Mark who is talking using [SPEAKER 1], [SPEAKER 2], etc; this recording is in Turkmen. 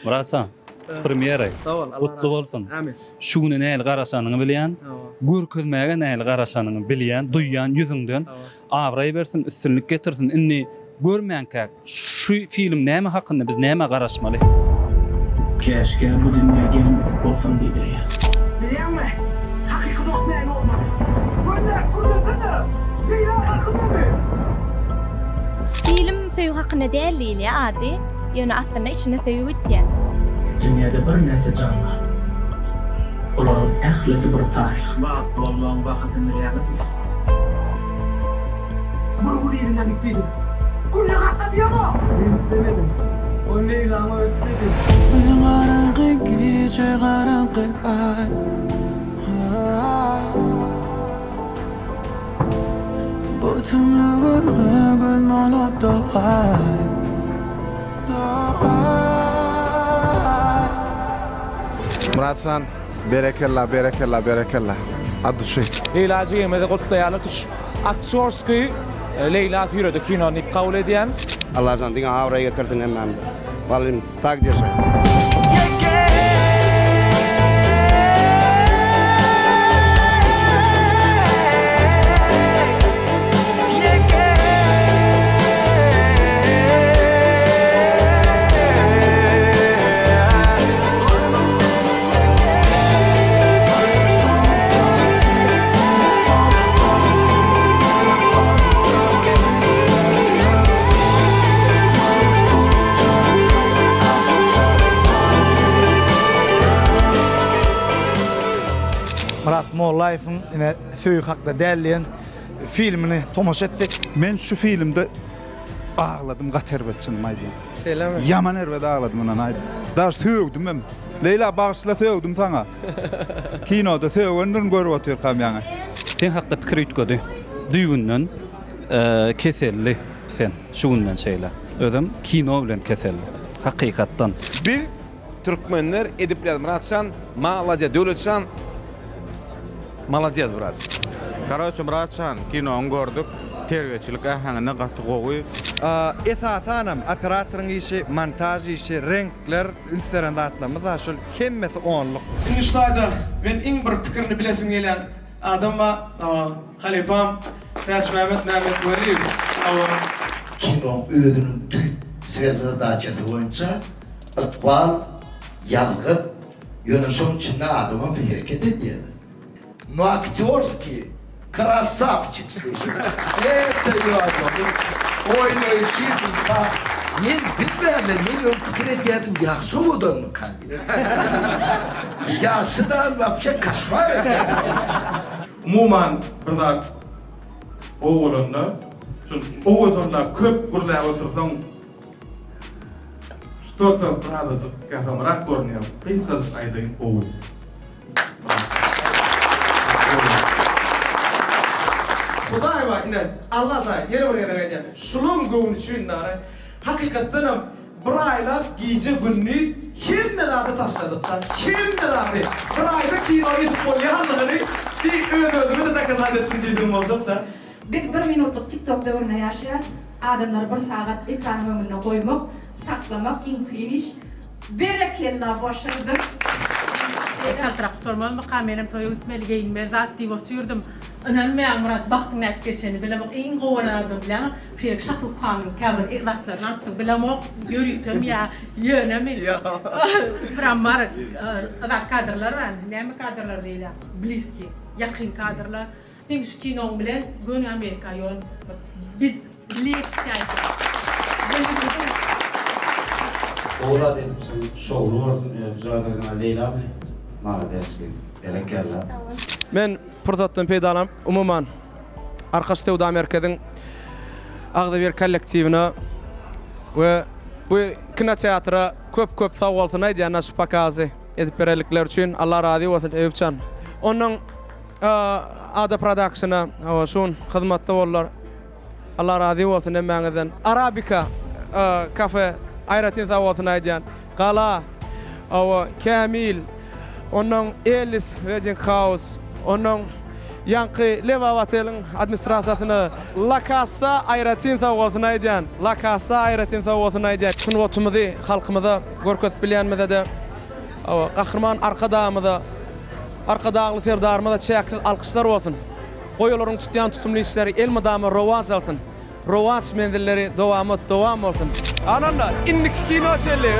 [SPEAKER 1] Myratjan, s premýeraý.
[SPEAKER 2] Sag bol, Allah
[SPEAKER 1] Gutly bolsun.
[SPEAKER 2] Amin.
[SPEAKER 1] Şu güne nähili garaşanyňy bilýän. Görkezmäge nähili garaşanyňy bilýän, duýýan ýüzüňden. Abraý bersin, üstünlik getirsin. Indi görmänkäk şu film näme hakynda biz nämä garaşmaly?
[SPEAKER 3] Käşgä bu dünýä gelmedik bolsam diýdirýär.
[SPEAKER 4] Bilýäňmi, hakyky dost näme bolmaly? Gönläp gürlesene! Leýla hakyndamy?
[SPEAKER 5] Film söýgi hakynda däl diýilýär ady, ýöne aslynda içinde söýgi bitýär.
[SPEAKER 3] Dünýäde birnäçe jan bar. Olaryň ählisi bir taryh.
[SPEAKER 6] Bagtly bolmagyň bahasyny bilýäňizmi?
[SPEAKER 4] Bir gün yzyndan git diýdim. Günde gatna diýemok! Men islemedim. O Leýlaň özi isledi.
[SPEAKER 7] Garaňky gije garaňky aý. Bu tümlügime gün bolup dogaý, dogaý.
[SPEAKER 8] Myratjan berekella berekella berekella at duşi.
[SPEAKER 9] Leýla jigimizi gutlaýarlar tuş aktýorskiý Leýla süýredi kinony diýip kabul edýän.
[SPEAKER 8] Allajan diňe abraý getirsin hemmämize. Mugallym tak держать.
[SPEAKER 2] Myrat Mollaýewiň ine Söýgi hakda däl diýen filmini tomaşa etdik.
[SPEAKER 10] Men şu filmde agladym gaty erbet çynymy aýdýan.
[SPEAKER 2] Şeýlemi?
[SPEAKER 10] Ýaman erbet agladym ynany aýdym. Daş sögdümem. Leýla bagyşla sögdüm saňa. Kinoda sögendirin görüp otyrkam ýaňy.
[SPEAKER 1] Sen hakda pikir üýtgedi. Düýbünden keselli sen şu günden şeýle. Özem kino bilen keselli. Hakykatdan.
[SPEAKER 11] Biz türkmenler edip bilýäris Myratjan malades Döwletjan malades brat.
[SPEAKER 8] Karoçe Myratjan kinoňy gördük terbiýeçilik äheňinde gaty gowy.
[SPEAKER 12] Esasanam operatoryň işi, montaž işi, reňkler üns beren zatlarymyz bar şol hemmesi onluk.
[SPEAKER 13] Indi şu taýda men iň bir pikirini bilesim gelýän adam bar, halypam Täçmämmet Mämmetweliýew.
[SPEAKER 14] Kinoň özüniň düýp swerzadaçasy boýunça ykbal, ýazgyt, ýöne şoň içinde adamam hereket edýär. No aktýorskiý krasawçik sluşiý eto ýa oýnaýşy ba men bilmänler men öň pikir edýärdim ýagşy owadanmyka diýip ýagşy dal wapşe kaşmar eken.
[SPEAKER 13] Umuman bir zat gowy bolanda şol owadanlap köp gürläp otursaň Ştoto birazajyk ýasamyrak görünýär. Gysgajyk aýdaýyn gowy. Hudaý bar ine Alla şaýat ýene bir gezek aýdýan şulaň göwni üçin nara hakykatdanam bir aýlap gije gündiz hemme zady taşladykda hemme zady bir aýda kino edip bolýanlygyny bir öz özüme-de dokazat etdim diýsem boljakda.
[SPEAKER 15] Biz bir minutlyk TikTok döwründe ýaşaýas. Adamlary bir sagat ekranyň öňünde goýmak, saklamak iň kyn iş. Berekella boşadyň.
[SPEAKER 16] Çaltrak gutarmazmyka menem toýa gitmeli geýinmeli zat diýip otyrdym. Ynanmaýaň Myrat bagtyň nädip geçenini bilemok iň gowy bolan zadam bilýäňmi şeýle Şahruk hanyň käbir zatlaryny alypsyň bilemok ýöritemi ýa ýönemi pram bar zat kadrlar bar näme kadrlar diýilýär bliski ýakyn kadrlar Seň şu kinoň bilen göni Amerika ýol biz blesýaýda.
[SPEAKER 17] Gowy zat edipsiň şowly bolsun özüňe Leýlamy malades gyz berekella.
[SPEAKER 13] Men pursatdan peýdalanyp, umuman, Arkaç söwda merkeziň agzybir kollektiwine we bu kinoteatra köp-köp sagbolsun aýdýan naş pokazy edip berenlikleri üçin. Allah razy bolsun Eýüpjan. Ondan Ada Productiona hawa şun hyzmatda boldular. Allah razy bolsun hemmäňizden. Arabika kafe aýratyn sag bolsun aýdýan. Gala hawa Kämil ondan Ellis Wedding House ondan. Ýaňky Lebap oteliň administrasiýasyna, La Kassa aýratyn sag bolsun aýdýan. La Kassa aýratyn sag bolsun aýdýan. Sungatymyzy halkymyza görkezip bilýänimize-de, hawa, Gahryman Arkadagymyza, Arkadagly Serdarymyza çäksiz alkyşlar bolsun. Goý olaryň tutýan tutumly işleri elmydama rowaç alsyn. Rowaç menzilleri dowamat dowam bolsun. Ananda indiki kino çenli.